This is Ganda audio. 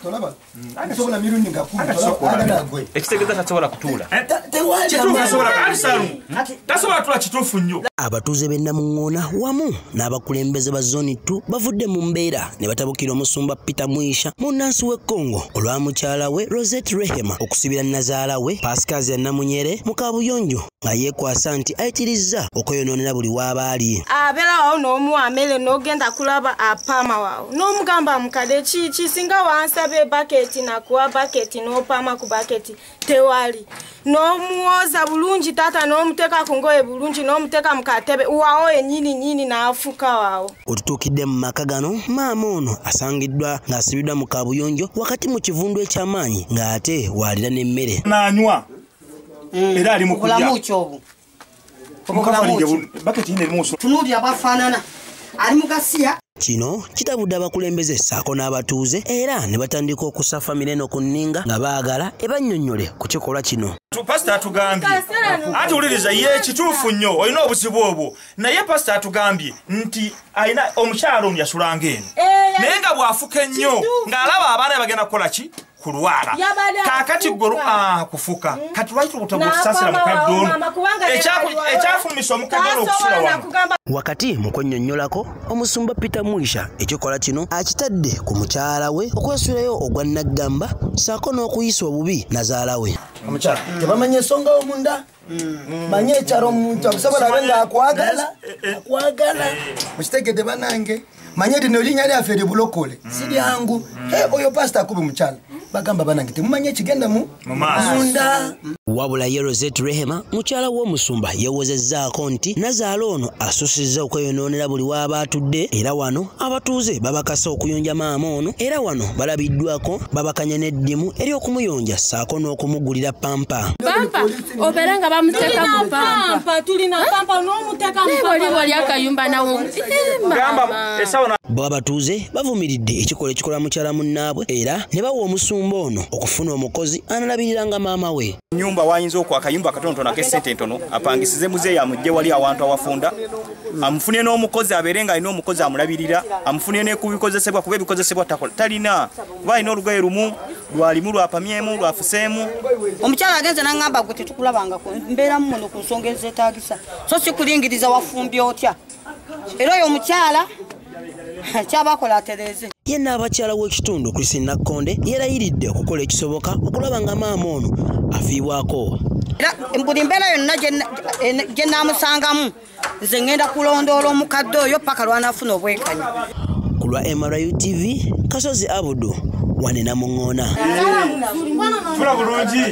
Tolaba nsobola mirundi nga 10 ekitegeeza tasobola kutuula. Abatuuze b'e Namuŋŋoona wamu n'abakulembeze ba Zone 2 bavudde mu mbeera ne batabukira omusumba Peter Mwisha munnansi w'e Congo olwa mukyala we Rosette Rehema okusibira nnazaala we Pascasia Namunyere mu kabuyonjo nga yeekwasa nti ayitirizza okweyonoonera buli w'aba ali. Abeerawo n'omuwa amere n'ogenda kulaba apama waawo n'omugamba mukadde ki singa wansabye baketi nakuwa baketi n'opama ku baketi tewali n'omuwoza bulungi taata n'omuteeka ku ngoye bulungi n'omuteeka mu katebe waawo yennyini nnyini n'afuka waawo. Otutuukidde mu maka gano, maama ono asangiddwa ng'asibiddwa mu kabuyonjo wakati mu kivundu eky'amaanyi ng'ate waalira n'emmere. N'anywa era ali mu kulya. Tunuulira bwafaanana ali mu gasiya. Kino kitabudde abakulembeze ssaako n'abatuuze era ne batandika okusa famire eno ku nninga nga baagala ebannyonnyole ku kikolwa kino. Pasita atugambye ati wuliriza ye kituufu nnyo olina obuzibu obwo, naye pasita atugambye nti alina omukyalo ono yasulanga eno naye nga bw'afuka ennyo ng'alaba abaana bagenda kukola ki? Kulwala. Kaakati gwe kufuka kati lwaki obutasasira mukadde ono ekyafumisa omukadde ono okusula wano. Wakati mu kwennyonnyolako omusumba Peter Mwisha ekikola kino akitadde ku mukyala we okwesulayo ogwa nnaggamba ssaako n'okuyisa obubi nazaala we. Omukyala tebamanyi ensonga omunda manye ekyalo omuntu akusobola abe ng'akwagala akwagala mukitegedde bannange manye lino erinnya lyaffe libulokole si lyangu. Oyo pasita akuba omukyala bagamba bannange temumanyi ekigenda mu munda. Wabula ye Rosette Rehema mukyala w'omusumba yeewozezzaako nti nazaala ono asusizza okweyonoonera buli w'aba atudde era wano abatuuze babakasa okuyonja maama ono era wano balabiddwako babakanya n'eddimu ery'okumuyonja ssaako n'okumugulira pampa. Pampa obeera nga bamuteeka mu pampa. Tulina pampa n'omuteeka mu pampa. Wali akayumba nawo. Bo abatuuze bavumiridde ekikolwa ekikola mukyala munnaabwe era ne bawa omusumba ono okufuna omukozi analabiriranga maama we. Nyumba wayinza okwakayumba katonotono ak'essente entono apangisize muzeeyi amugye wali awantu awafunda amufune n'omukozi abeere nga alina omukozi amulabirira amufune n'ekubikozesebwa kuba ebikozesebwa talina kuba alina olugoye lumu lwalimu lwapamyemu lwafuseemu. Omukyala agenze n'aŋŋamba gwe tetukulabangako mbeeramu muno ku nsonga ezeetaagisa so si kulingiriza wafumbye otya era oyo omukyala kyabakola atereeze. Ye n'abakyala w'ekitundu Christine Nakkonde yeerayiridde okukola ekisoboka okulaba nga maama ono afiibwako. Era buli mbeera yonna gye naamusangamu nze ŋŋenda kulondoola omukadde oyo paka lw'anaafuna obwenkanya. Ku lwa MRU TV, Kasozi Abudu wane Namuŋŋoona. Tula bulungi.